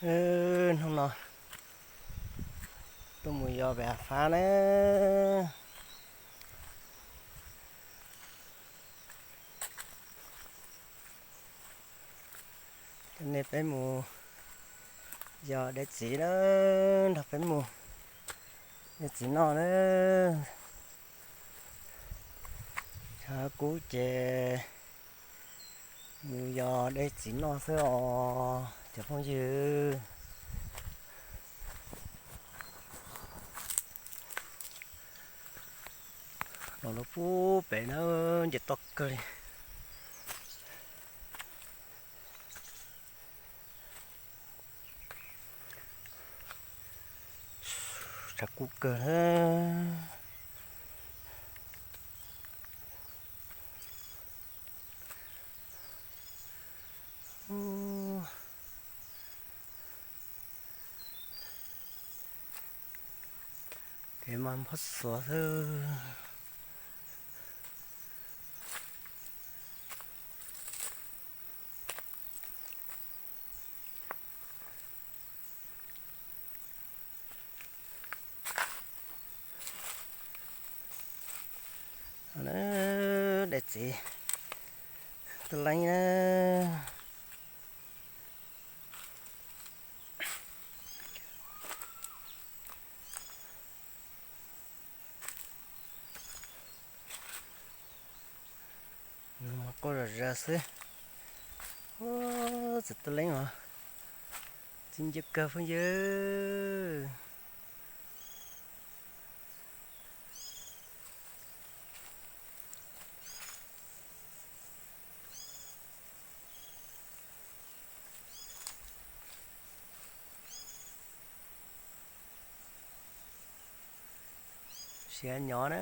Hnub no tuaj mus yos pem hav fab na. Coj nej peb mus yos dej txiv na, nrog peb mus dej txiv noj na. Tshav kub ces mus yos dej txiv noj xwb os cov phooj ywg. Los lub pub pem na, nce toj kawg li. Tshav kub kawg na. Kev mas nphob xuav xwb. Dej txiv tuaj leeb na. Nws mas quaj zom zaws xwb. Txiv tuaj leeb os. Txiv ntsia kawg phooj ywg. Siav nyob na.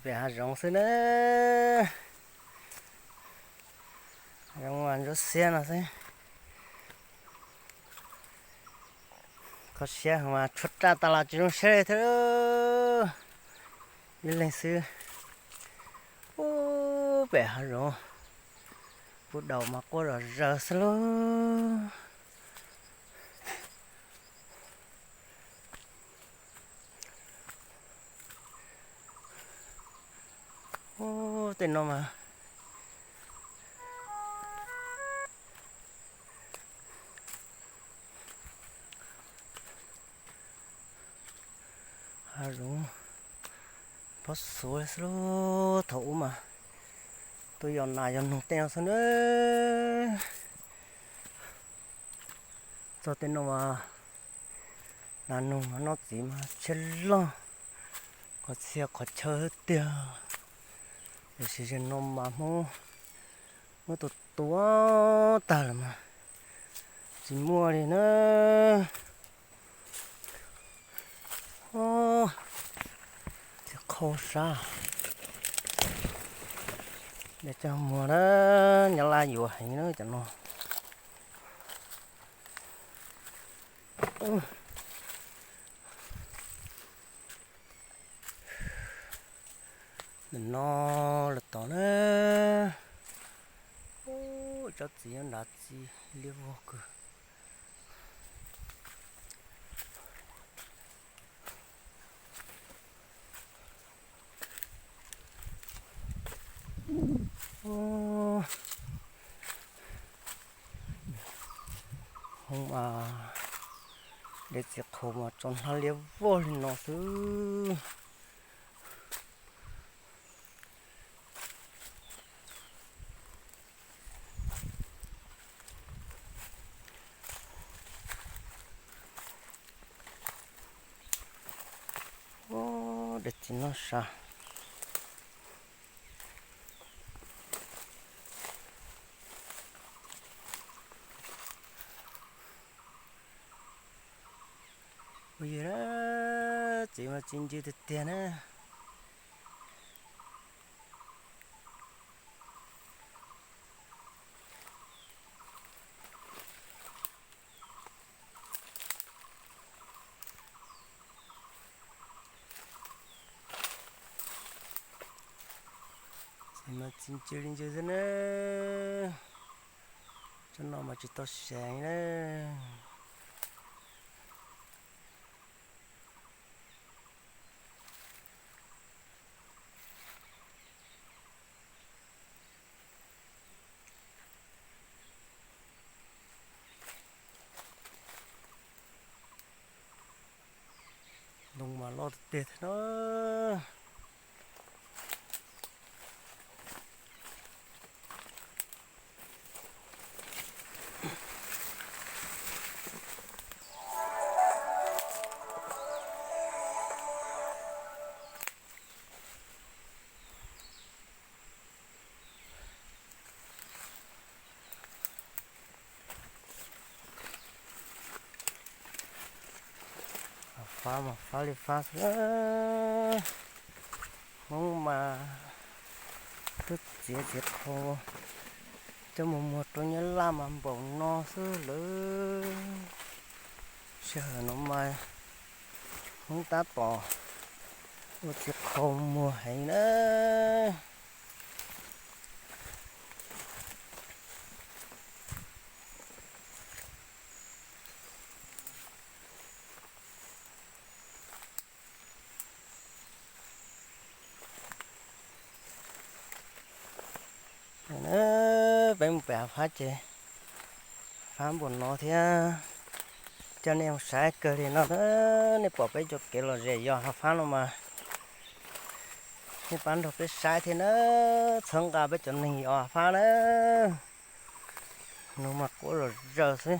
Pem hav zoov xwb na, hav zoov mas ntsuab xiab no xwb. Kho siab mas tshuav raj tas los tsis zoo siab li thiab. Ib leeg xwb. Ub, pem hav zoov, puag daus mas quaj zom zaws xwb lauj. Ub, tej no mas hav zoov pob xuav xwb lauj. Thaum ub mas tuaj yos nas yos noog tej no xwb na. Txog tej no mas nas noog noj txiv mas tshiab loj, qhov txhia qhov chaw tiag. Tiam sis zaum no mas Hmoob muab tua tua tag lawm mas tsis muaj li na. Txiv qhau sab, de coj muag na, nyob laj yuav heev na cov no. Nim no lawm tod na, tsob txiv nyob nrad txi liab vog kawg. Hmoob mas de txiv qhau mas tso hnab liab vog li no xwb. Ub, de txiv noj sas. Ua yog txiv mas txiv ncw tiag tiag na. Txiv mas txiv ncw li ncw xwb na. Tsob no mas tsis tau seev na. Ntoo mas loj tiag tiag thiab na. Fab mas fab li fab xwb. Hmoob mas twb txiav txiv qhau coj mus muag rau Nyab Laj mas npaum no xwb lawm. Sij hawm no mas Hmoob tab tom ua txiv qhau muag heev na. Peb mus pem hav fab ces fab npaum no thiab. Coj nej mus saib kawg li no na. Nej pom peb cov kev lom zem yos hav fab no mas nej pab nrog peb saib thiab na. Txhawb nqa peb cov neeg yos hav fab na. Nws mas quaj zom zaws xwb.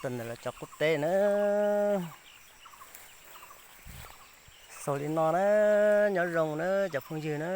Tam ntawm lawv cov qub teb na. Xaus li no na, nyob zoo na cov phooj ywg na.